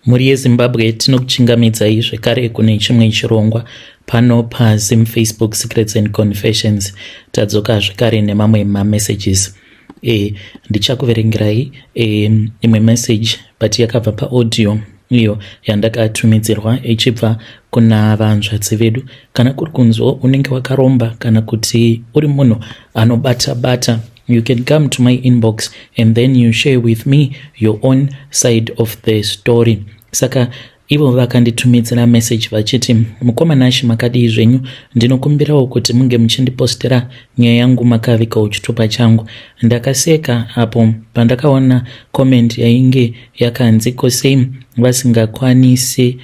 Mhuri yeZimbabwe tinokuchingamidzai zvekare kune chimwe chirongwa pano paZim Facebook Secrets and Confessions. Tadzoka zvekare nemamwe mamessages. E, ndichakuverengerai e, imwe message but yakabva paaudio iyo yandakatumidzirwa ichibva kuna vanzvadzi vedu. Kana kuri kunzwa unenge wakaromba kana kuti uri munhu anobata bata you can come to my inbox and then you share with me your own side of the story. Saka ivo vakanditumidzira message vachiti, mukoma Nashi, makadii zvenyu? Ndinokumbirawo kuti munge muchindipostera nyaya yangu makavikawo chitupa changu. Ndakaseka apo pandakaona comment yainge yakanzi, ko sei vasingakwanisi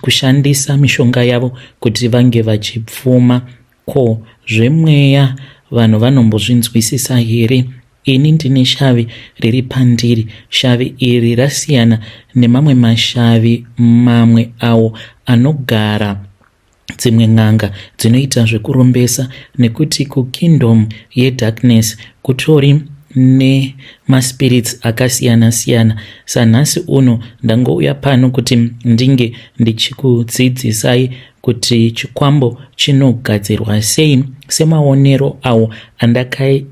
kushandisa mishonga yavo kuti vange vachipfuma? Ko zvemweya vanhu vanombozvinzwisisa here? Ini ndine shavi riri pandiri. Shavi iri rasiyana nemamwe mashavi mamwe awo anogara dzimwe n'anga dzinoita zvekurombesa, nekuti kukingdom yedarkness kutori nemaspirits akasiyana-siyana. Sanhasi uno ndangouya pano kuti ndinge ndichikudzidzisai kuti chikwambo chinogadzirwa sei, semaonero awo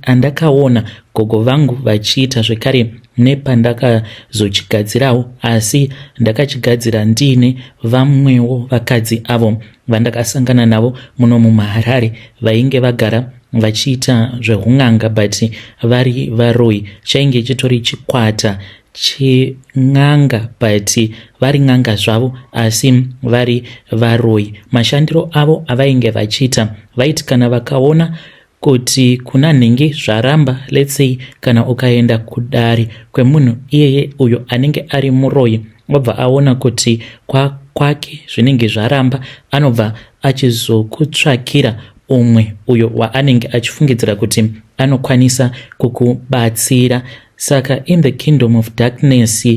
andakaona gogo vangu vachiita, zvekare nepandakazochigadzirawo. Asi ndakachigadzira ndiine vamwewo vakadzi avo vandakasangana navo muno mumaHarare, vainge vagara vachiita zveun'anga but vari varoi. Chainge chitori chikwata chen'anga but vari n'anga zvavo asi vari varoi. Mashandiro avo avainge vachiita, vaiti kana vakaona kuti kuna nhingi zvaramba, let's say kana ukaenda kudare kwemunhu iyeye uyo anenge ari muroi, obva aona kuti kwake zvinenge zvaramba, anobva achizokutsvakira umwe uyo waanenge achifungidzira kuti anokwanisa kukubatsira. Saka in the kingdom of darkness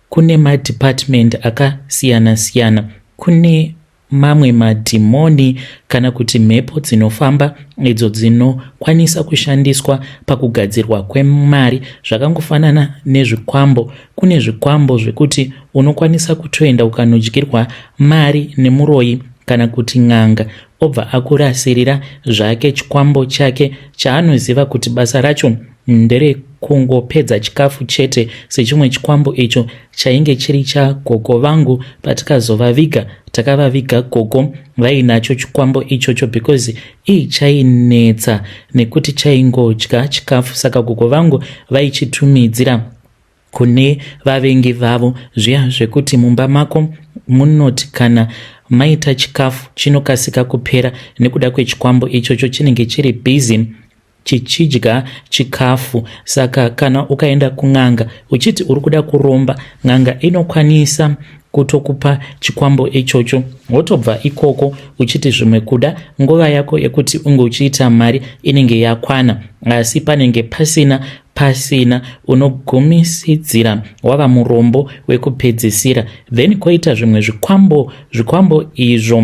kune madepartment akasiyana-siyana. Kune mamwe madhimoni kana kuti mhepo dzinofamba idzo dzinokwanisa kushandiswa pakugadzirwa kwemari, zvakangofanana nezvikwambo. Kune zvikwambo zvekuti unokwanisa kutoenda ukanodyirwa mari nemuroyi kana kuti n'anga, obva akurasirira zvake chikwambo chake chaanoziva kuti basa racho nderekungopedza chikafu chete, sechimwe chikwambo icho chainge chiri chagogo vangu. Patikazovaviga, takavaviga gogo vainacho chikwambo ichocho, because ii chainetsa nekuti chaingodya chikafu. Saka gogo vangu vaichitumidzira kune vavengi vavo, zviya zvekuti mumba mako munoti kana maita chikafu chinokasika kupera nekuda kwechikwambo ichocho chinenge chiri busy chichidya chikafu. Saka kana ukaenda kun'anga uchiti uri kuda kuromba, n'anga inokwanisa kutokupa chikwambo ichocho, wotobva ikoko uchiti zvimwe kuda nguva yako yekuti unge uchiita mari inenge yakwana, asi panenge pasina. Unogumisidzira wava murombo wekupedzisira. Then kwoita zvimwe zvikwambo. Zvikwambo izvo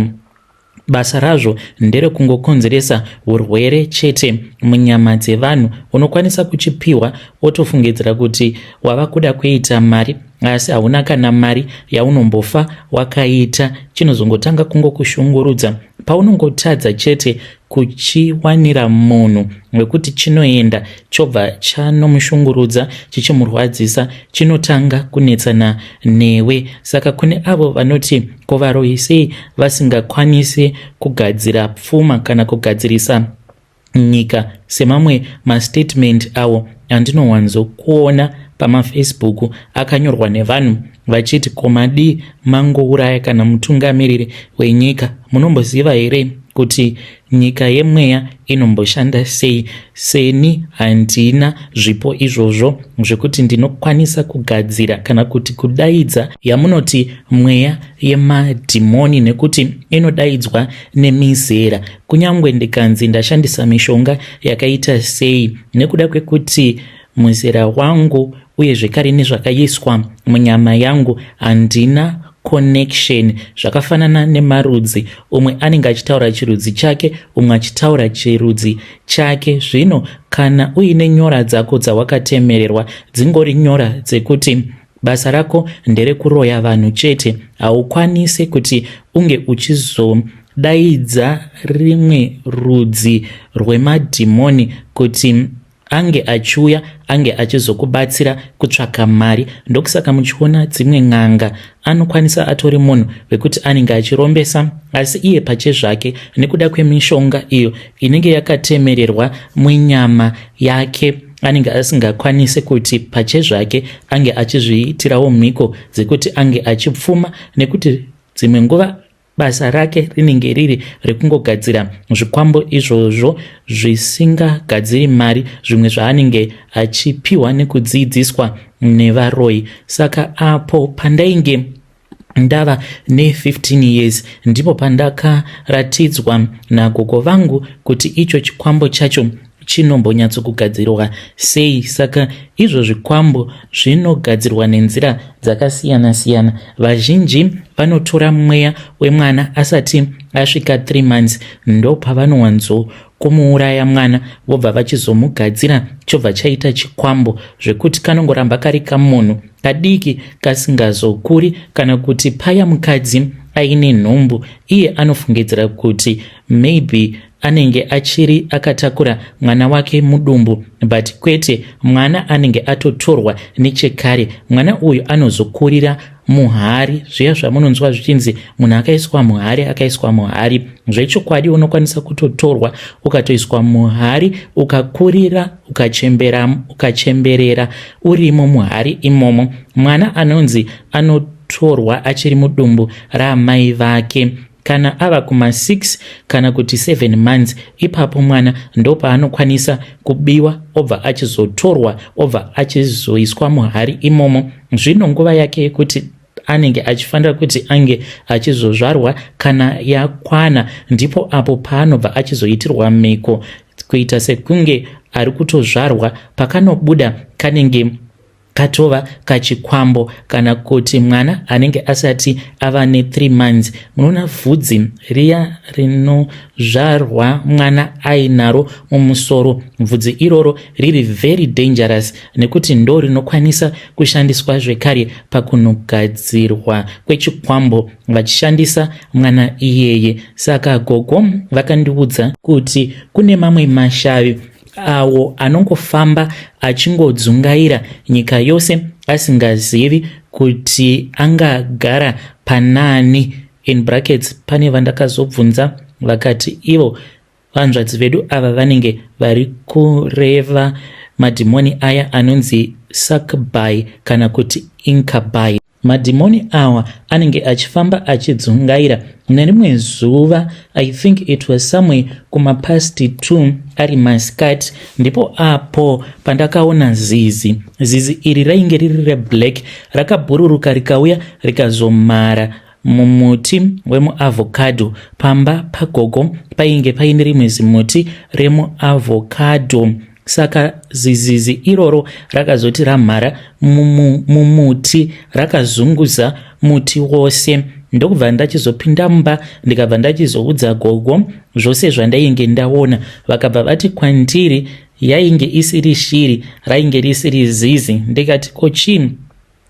basa razvo nderekungokonzeresa urwere chete munyama dzevanhu. Unokwanisa kuchipiwa wotofungidzira kuti wava kuda kuita mari, asi hauna kana mari yaunombofa wakaita. Chinozongotanga kungokushungurudza paunongotadza chete kuchiwanira munhu wekuti chinoenda chobva chanomushungurudza chichimurwadzisa, chinotanga kunetsana newe. Saka kune avo vanoti, ko varoyi sei vasingakwanisi kugadzira pfuma kana kugadzirisa nyika, semamwe mastatement awo andinowanzokuona pamaFacebook akanyorwa nevanhu vachiti, ko madii mangouraya kana mutungamiriri wenyika? Munomboziva here kuti nyika yemweya inomboshanda sei? Seni handina zvipo izvozvo zvekuti ndinokwanisa kugadzira kana kuti kudaidza yamunoti mweya yemadhimoni, nekuti inodaidzwa nemizera. Kunyange ndikanzi ndashandisa mishonga yakaita sei, nekuda kwekuti muzera wangu uye zvekare nezvakaiswa munyama yangu handina connection. Zvakafanana nemarudzi, umwe anenge achitaura chirudzi chake, umwe achitaura chirudzi chake. Zvino kana uine nyora dzako dzawakatemererwa, dzingori nyora dzekuti Basa rako nderekuroya vanhu chete, haukwanise kuti unge uchizodaidza rimwe rudzi rwemadhimoni kuti ange achiuya ange achizokubatsira kutsvaka mari. Ndokusaka muchiona dzimwe n'anga anokwanisa atori munhu wekuti anenge achirombesa, asi iye pachezvake nekuda kwemishonga iyo inenge yakatemererwa munyama yake anenge asingakwanisi kuti pachezvake ange achizviitirawo mhiko dzekuti ange achipfuma, nekuti dzimwe nguva basa rake rinenge riri rekungogadzira zvikwambo izvozvo zvisingagadziri mari, zvimwe zvaanenge achipiwa nekudzidziswa nevaroyi. Saka apo pandainge ndava ne15 years ndipo pandakaratidzwa nagogo vangu kuti icho chikwambo chacho chinombonyatsokugadzirwa sei. Saka izvo zvikwambo zvinogadzirwa nenzira dzakasiyana-siyana. Vazhinji vanotora mweya wemwana asati asvika 3 months, ndopavanowanzo kumuuraya mwana, vobva vachizomugadzira chobva chaita chikwambo zvekuti kanongoramba kari kamunhu kadiki kasingazokuri. Kana kuti paya mukadzi aine nhumbu, iye anofungidzira kuti maybe anenge achiri akatakura mwana wake mudumbu, but kwete, mwana anenge atotorwa nechekare. Mwana uyu anozokurira muhari, zviya zvamunonzwa zvichinzi munhu akaiswa muhari, akaiswa muhari. Zvechokwadi unokwanisa kutotorwa ukatoiswa muhari, ukakurira, ukachembera, ukachemberera urimo muhari imomo. Mwana anonzi anotorwa achiri mudumbu raamai vake, kana ava kuma6 kana kuti 7 months, ipapo mwana ndopaanokwanisa kubiwa, obva achizotorwa, obva achizoiswa muhari imomo. Zvino nguva yake yekuti anenge achifanira kuti ange achizozvarwa kana yakwana, ndipo apo paanobva achizoitirwa mhiko kuita sekunge ari kutozvarwa. Pakanobuda kanenge katova kachikwambo, kana kuti mwana anenge asati ava ne3 months. Munoona vhudzi riya rinozvarwa mwana ainaro mumusoro, bvudzi iroro riri very dangerous nekuti ndo rinokwanisa kushandiswa zvekare pakunogadzirwa kwechikwambo vachishandisa mwana iyeye. Saka gogo vakandiudza kuti kune mamwe mashavi awo anongofamba achingodzungaira nyika yose asingazivi kuti angagara panani. In brackets, pane vandakazobvunza vakati ivo vanzvadzi vedu ava vanenge vari kureva madhimoni aya anonzi succubi kana kuti incubi. Madhimoni awa anenge achifamba achidzungaira. Nerimwe zuva, I think it was somewhere kumapast 2 ari masikati, ndipo apo pandakaona zizi. Zizi iri rainge riri reblack, rakabhururuka rikauya rikazomara mumuti wemuavocado. Pamba pagogo painge paine rimwe zimuti remuavocado. Saka zizizi iroro rakazoti ramhara mumuti, rakazunguza muti wose, ndokubva ndachizopinda mumba, ndikabva ndachizoudza gogo zvose zvandainge ndaona. Vakabva vati kwandiri yainge isiri shiri, rainge risiri zizi. Ndikati, "Ko chii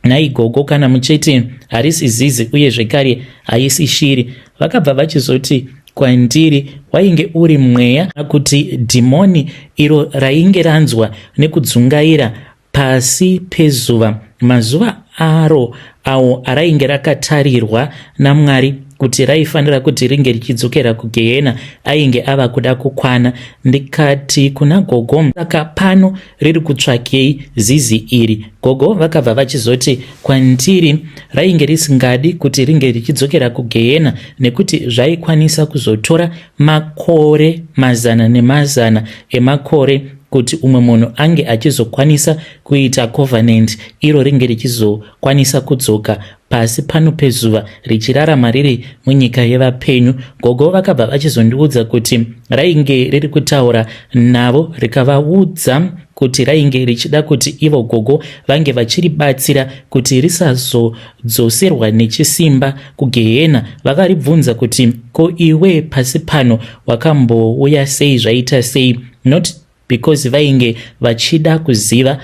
nhai gogo, kana muchiti harisi zizi uye zvekare haisi shiri?" Vakabva vachizoti kwandiri wainge uri mweya kuti dhimoni iro rainge ranzwa nekudzungaira pasi pezuva mazuva aro awo arainge rakatarirwa naMwari kuti raifanira kuti ringe richidzokera kugehena ainge ava kuda kukwana. Ndikati kuna gogo, "Saka pano riri kutsvakei zizi iri?" Gogo vakabva vachizoti kwandiri rainge risingadi kuti ringe richidzokera kugehena nekuti zvaikwanisa kuzotora makore mazana nemazana emakore kuti umwe munhu ange achizokwanisa kuita covenant iro ringe richizokwanisa kudzoka pasi pano pezuva richirarama riri munyika yevapenyu. Gogo vakabva vachizondiudza kuti rainge riri kutaura navo, rikavaudza kuti rainge richida kuti ivo gogo vange vachiribatsira kuti risazodzoserwa nechisimba kugehena. Vakaribvunza kuti, "Ko iwe pasi pano wakambouya sei, zvaita sei?" Not because vainge vachida kuziva.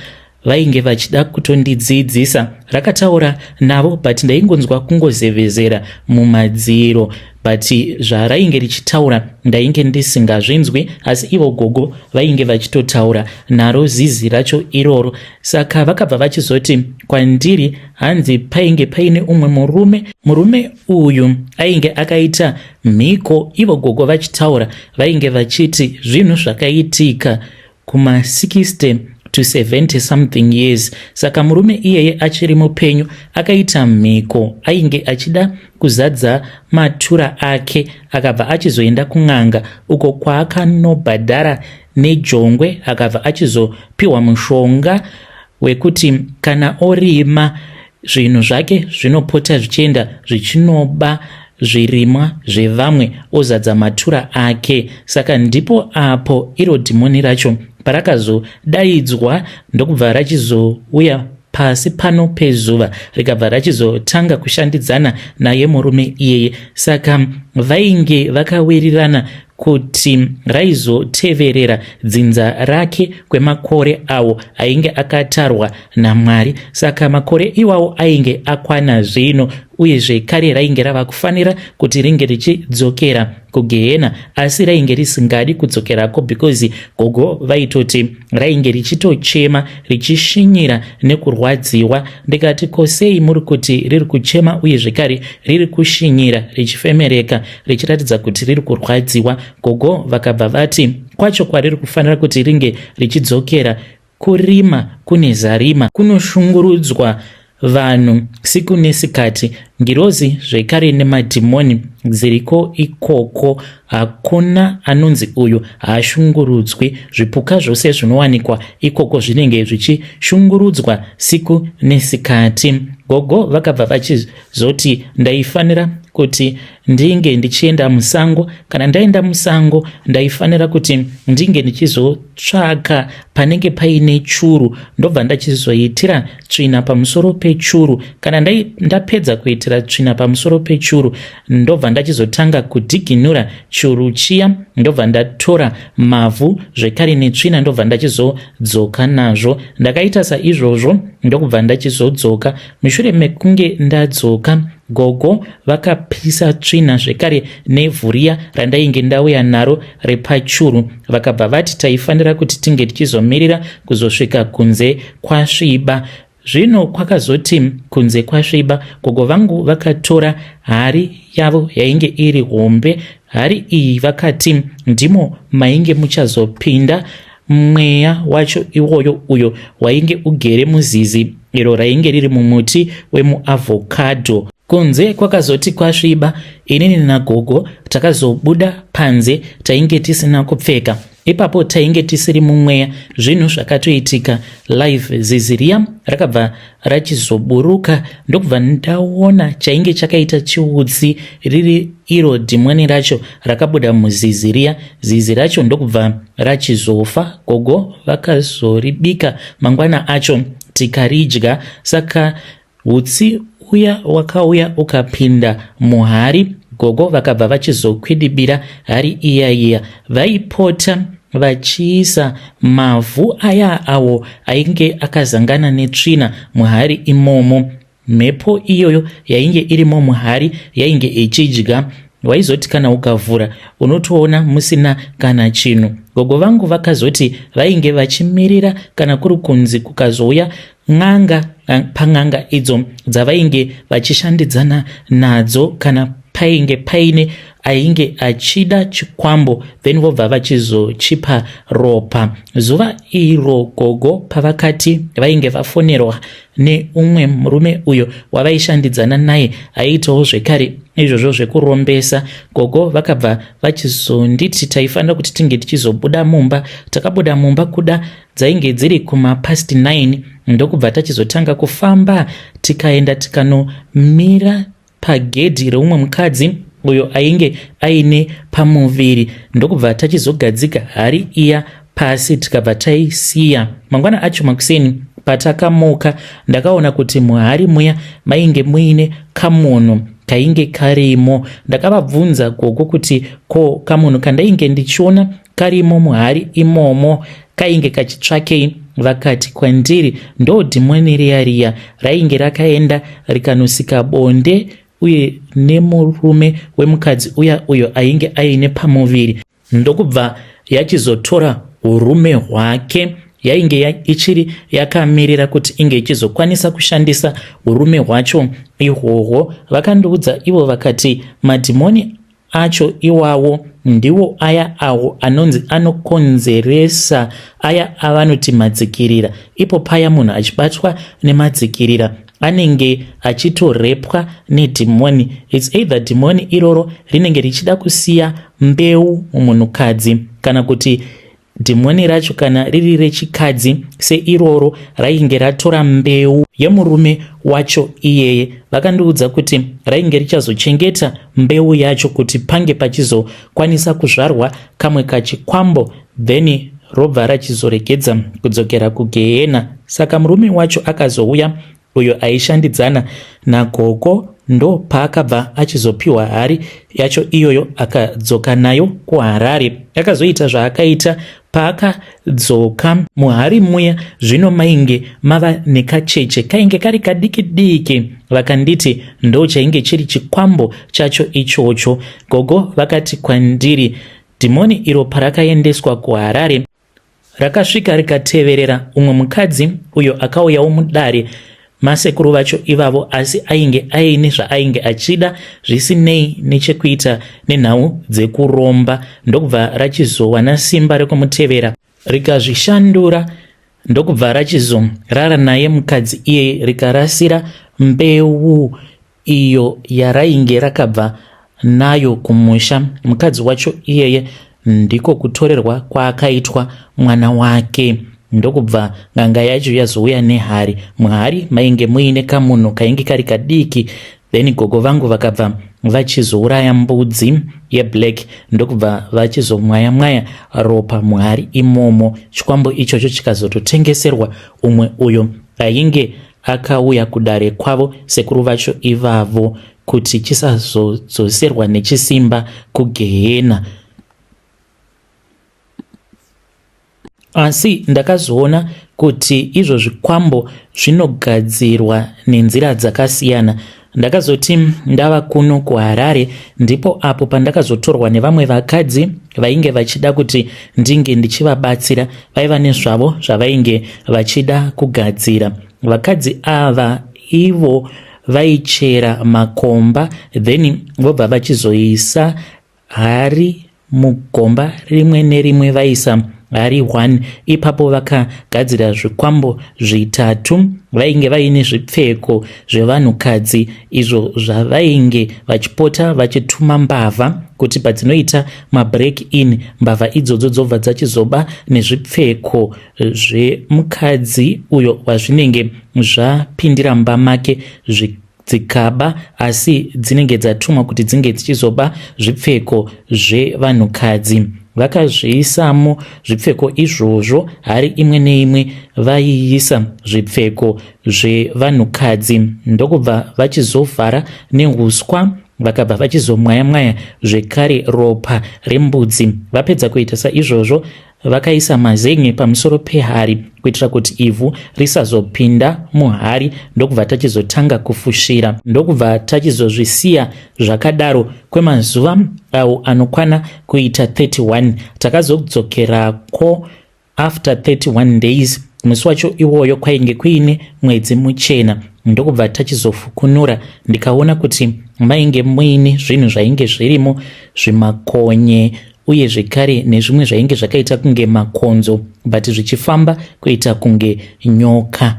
vainge vachida kutondidzidzisa. Rakataura navo but ndaingonzwa kungozevezera mumadziro but zvarainge richitaura ndainge ndisingazvinzwi asi ivo gogo vainge vachitotaura naro zizi racho iroro. Saka vakabva vachizoti kwandiri hanzi painge paine umwe murume, murume uyu ainge akaita mhiko ivo gogo vachitaura vainge vachiti zvinhu zvakaitika kuma 60 to 70 something years. Saka murume iyeye achiri mupenyu akaita mhiko, ainge achida kuzadza matura ake, akabva achizoenda kun'anga uko kwaakanobhadhara nejongwe, akabva achizopiwa mushonga wekuti kana orima zvinhu zvake zvinopota zvichienda zvichinoba zvirimwa zvevamwe ozadza matura ake. Saka ndipo apo iro dhimoni racho parakazodaidzwa ndokubva rachizouya pasi pano pezuva rikabva rachizotanga kushandidzana naye murume iyeye. Saka vainge vakawirirana kuti raizoteverera dzinza rake kwemakore awo ainge akatarwa naMwari. Saka makore iwawo ainge akwana zvino, uye zvekare rainge rava kufanira kuti ringe richidzokera kugehena, asi rainge risingadi kudzokerako because gogo vaitoti rainge richitochema richishinyira nekurwadziwa. Ndikati, ko sei muri kuti riri kuchema uye zvekare riri kushinyira richifemereka richiratidza kuti riri kurwadziwa? Gogo vakabva vati kwacho kwariri kufanira kuti ringe richidzokera kurima kune zarima kunoshungurudzwa vanhu siku nesikati, ngirozi zvekare nemadhimoni dziriko ikoko. Hakuna anonzi uyu haashungurudzwi. Zvipuka zvose zvinowanikwa ikoko zvinenge zvichishungurudzwa siku nesikati. Gogo vakabva vachizoti ndaifanira kuti ndinge ndichienda musango. Kana ndaenda musango ndaifanira kuti ndinge ndichizotsvaka panenge paine churu, ndobva ndachizoitira tsvina pamusoro pechuru. Kana ndapedza kuitira tsvina pamusoro pechuru, ndobva ndachizotanga kudhiginura churu chiya, ndobva ndatora mavhu zvekare netsvina, ndobva ndachizodzoka nazvo. Ndakaita saizvozvo ndokubva ndachizodzoka. Mushure mekunge ndadzoka, gogo vakapisa tsvina zvekare nevhu riya randainge ndauya naro repachuru. Vakabva vati taifanira kuti tinge tichizomirira kuzosvika kunze kwasviba. Zvino kwakazoti kunze kwasviba, gogo vangu vakatora hari yavo yainge iri hombe. Hari iyi vakati ndimo mainge muchazopinda mweya wacho iwoyo uyo wainge ugere muzizi iro rainge riri mumuti wemuavhokadho. Kunze kwakazoti kwasviba, inini nagogo takazobuda panze, tainge tisina kupfeka. Ipapo tainge tisiri mumweya, zvinhu zvakatoitika live. Zizi riya rakabva rachizoburuka ndokubva ndaona chainge chakaita chiutsi riri iro dhimoni racho rakabuda muzizi riya. Zizi racho ndokubva rachizofa. Gogo vakazoribika mangwana acho tikaridya. Saka Hutsi uya wakauya ukapinda muhari, gogo vakabva vachizokwidibira hari iya iya. Vaipota vachiisa mavhu aya awo ainge akazangana netsvina muhari imomo. Mhepo iyoyo yainge irimo muhari yainge ichidya. Waizoti kana ukavhura unotoona musina kana chinhu. Gogo vangu vakazoti vainge vachimirira kana kuri kunzi kukazouya n'anga pan'anga idzo dzavainge vachishandidzana nadzo kana painge paine ainge achida chikwambo then vobva vachizochipa ropa. Zuva iro gogo pavakati vainge vafonerwa neumwe murume uyo wavaishandidzana naye aiitawo zvekare izvozvo zvekurombesa, gogo vakabva vachizonditi taifanira kuti tinge tichizobuda mumba. Takabuda mumba kuda dzainge dziri kuma past 9 ndokubva tachizotanga kufamba tikaenda tikanomira pagedhi reumwe mukadzi uyo ainge aine pamuviri ndokubva tachizogadzika hari iya pasi tikabva taisiya. Mangwana acho makuseni patakamuka ndakaona kuti muhari muya mainge muine kamunhu kainge karimo. Ndakavabvunza gogo kuti ko kamunhu kandainge ndichiona karimo muhari imomo kainge kachitsvakei. vakati kwandiri ndo dhimoni riya riya rainge rakaenda rikanosika bonde uye nemurume wemukadzi uya uyo ainge aine pamuviri ndokubva yachizotora urume hwake yainge ichiri yakamirira kuti inge ichizokwanisa kushandisa urume hwacho ihwohwo. Vakandiudza ivo vakati madhimoni acho iwawo ndiwo aya awo anonzi anokonzeresa aya avanoti madzikirira. Ipo paya munhu achibatwa nemadzikirira anenge achitorepwa nedhimoni. It's either dhimoni iroro rinenge richida kusiya mbeu mumunhukadzi kana kuti dhimoni racho kana riri rechikadzi seiroro rainge ratora mbeu yemurume wacho iyeye. Vakandiudza kuti rainge richazochengeta mbeu yacho kuti pange pachizokwanisa kuzvarwa kamwe kachikwambo then robva rachizoregedza kudzokera kugehena. Saka murume wacho akazouya uyo aishandidzana nagogo ndopaakabva achizopiwa hari yacho iyoyo akadzoka nayo kuHarare. Akazoita zvaakaita paakadzoka muhari muya zvino mainge mava nekacheche kainge kari kadiki diki. Vakanditi ndo chainge chiri chikwambo chacho ichocho. Gogo vakati kwandiri dhimoni iro parakaendeswa kuHarare rakasvika rikateverera umwe mukadzi uyo akauyawo mudare masekuru vacho ivavo asi ainge aine zvaainge achida zvisinei nechekuita nenhau dzekuromba ndokubva rachizowana simba rekumutevera rikazvishandura ndokubva rachizorara naye mukadzi iyeye rikarasira mbeu iyo yarainge rakabva nayo kumusha. Mukadzi wacho iyeye ndiko kutorerwa kwaakaitwa mwana wake ndokubva n'anga yacho yazouya nehari. Muhari mainge muine kamunhu kainge kari kadiki then gogo vangu vakabva vachizouraya mbudzi yeblack ndokubva vachizomwaya mwaya ropa muhari imomo. Chikwambo ichocho chikazototengeserwa umwe uyo ainge akauya kudare kwavo sekuru vacho ivavo kuti chisazodzoserwa nechisimba kugehena. Asi ndakazoona kuti izvo zvikwambo zvinogadzirwa nenzira dzakasiyana. Ndakazoti ndava kuno kuHarare ndipo apo pandakazotorwa nevamwe vakadzi vainge vachida kuti ndinge ndichivabatsira. Vaiva nezvavo zvavainge vachida kugadzira. Vakadzi ava ivo vaichera makomba then vobva vachizoisa hari mugomba rimwe nerimwe vaisa hari 1. Ipapo vakagadzira zvikwambo zvitatu. Vainge vaine zvipfeko zvevanhukadzi izvo zvavainge vachipota vachituma mbavha kuti padzinoita mabreak in mbavha idzodzo dzobva dzachizoba nezvipfeko zvemukadzi uyo wazvinenge zvapindira mumba make dzikaba asi dzinenge dzatumwa kuti dzinge dzichizoba zvipfeko zvevanhukadzi. Vakazviisamo zvipfeko izvozvo hari imwe neimwe vaiisa zvipfeko zvevanhukadzi ndokubva vachizovhara nehuswa vakabva vachizomwaya mwaya zvekare ropa rembudzi. Vapedza kuita saizvozvo Vakaisa mazen'e pamusoro pehari kuitira kuti ivhu risazopinda muhari ndokubva tachizotanga kufushira. Ndokubva tachizozvisiya zvakadaro kwemazuva awo anokwana kuita 31. Takazodzokerako after 31 days. Musi wacho iwoyo kwainge kuine mwedzi muchena ndokubva tachizofukunura ndikaona kuti mainge muine zvinhu zvainge zvirimo zvimakonye uye zvekare nezvimwe zvainge zvakaita kunge makonzo but zvichifamba kuita kunge nyoka.